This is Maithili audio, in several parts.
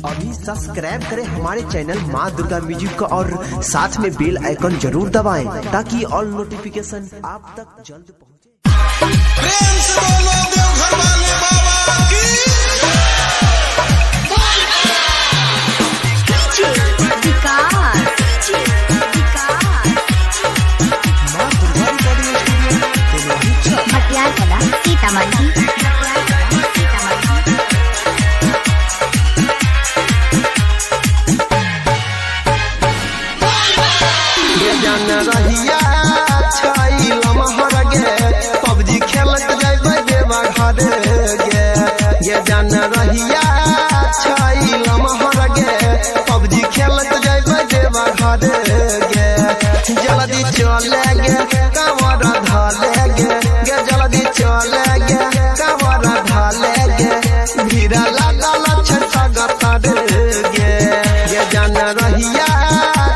अभी सब्सक्राइब करें हमारे चैनल माँ दुर्गा म्यूजिक को और साथ में बेल आइकन जरूर दबाएं ताकि ऑल नोटिफिकेशन आप तक जल्द पहुंचे। प्रेम से बोलो देवघर वाले बाबा की। विकास विकास। माँ दुर्गा रिकॉर्डिंग स्टूडियो बेलवाही। मटियार कला सीतामढ़ी, मटियार कला सीतामढ़ी। जन रहिया छै लमहर गे, पबजी खेलत जैबै देवा घर गे। ये जन रहिया छै लमहर गे, पबजी खेलत जैबै देवा घर गे। जल्दी चले गे कंवर धले गे, गे जल्दी चले गे कंवर धले गे। भीड़ लागल छै सगतर गे। ये जन रहिया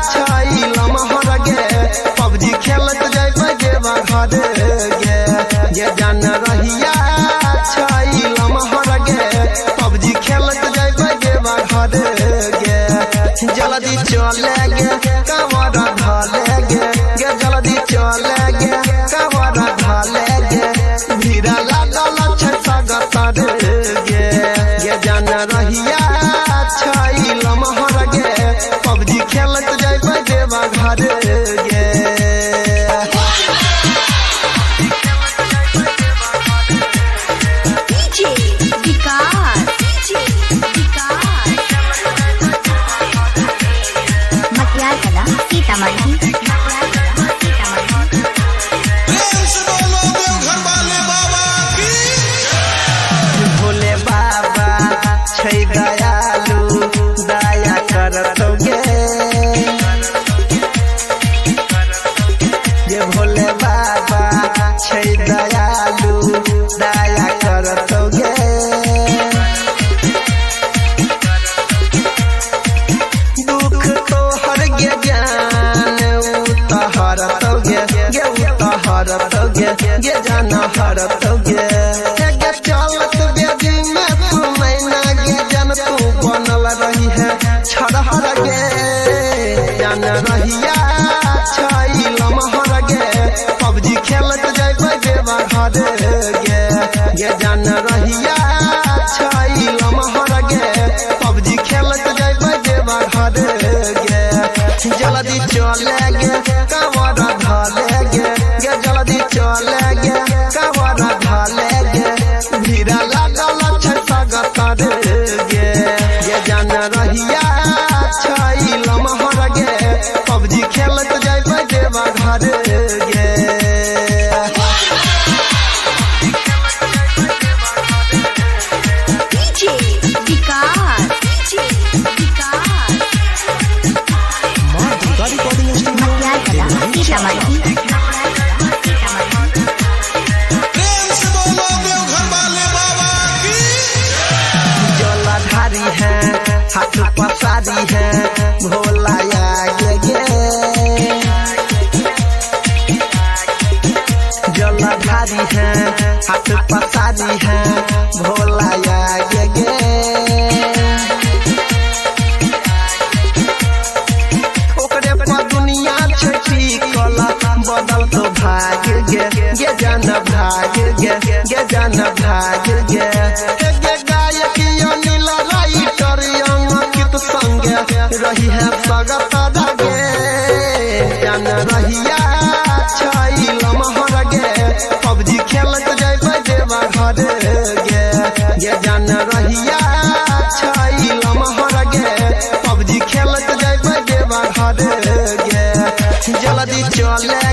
छै लमहर गे, पबजी खेलत जैबै देवा घर गे। ये जन रहिया छै लमहर गे, पबजी खेलत जैबै देवा घर गे। जल्दी चले गे कंवर धले गे, गे जल्दी चले गे कंवर धले गे। भीड़ लागल छै सगतर गे। ये जन रहिया छै लमहर गे, पबजी खेलत जैबै देवा घर गे। डीजे विकास विकास। मटियार कला सीतामढ़ी, मटियार कला सीतामढ़ी। प्रेम से बोलो देवघर वाले बाबा की। भोले बाबा छै दयालु, दया करतौ गे। ये भोले बाबा छै दयालु, दया करतौ गे। दुख तोहर गे ज्ञान उतहरतौ गे, गे उतहरतौ गे, गे जान हरतौ गे। हे गे चलत बेदी में तू मैना गे, जन तू बनल रही है छरहर गे। जान रहिया छै लमहर गे, पबजी खेलत जैबै देवा घर गे। गे जान रहिया छै लमहर गे, पबजी खेलत जैबै देवा घर गे। जल्दी चले गे कंवर धले गे, गे जल्दी चले गे कंवर धले गे। भीड़ लागल छै सगतर गे। ये जान रहिया छै लमहर गे, पबजी खेलत जैबै देवा घर गे। डीजे विकास विकास। माँ दुर्गा रिकॉर्डिंग स्टूडियो मटियार कला सीतामढ़ी, मटियार कला सीतामढ़ी। प्रेम से बोलो देवघर वाले बाबा की। जलधारी है हाथ पसारी है भोला आगे गे। जलधारी है हाथ पसारी है भोला आगे गे। ओकरे पर दुनिया छै टिकल, बदल तो भाग गे, गे जान भाग गे, गे जान भाग गे। हे गे गायक अनिल राइटर अंकित संगे रही है सगत गे। जान रहिया छै लमहर गे, पबजी खेलत जैबै देवा घर गे। गे जान रहिया छै लमहर गे, पबजी खेलत जैबै देवा घर गे। जल्दी चले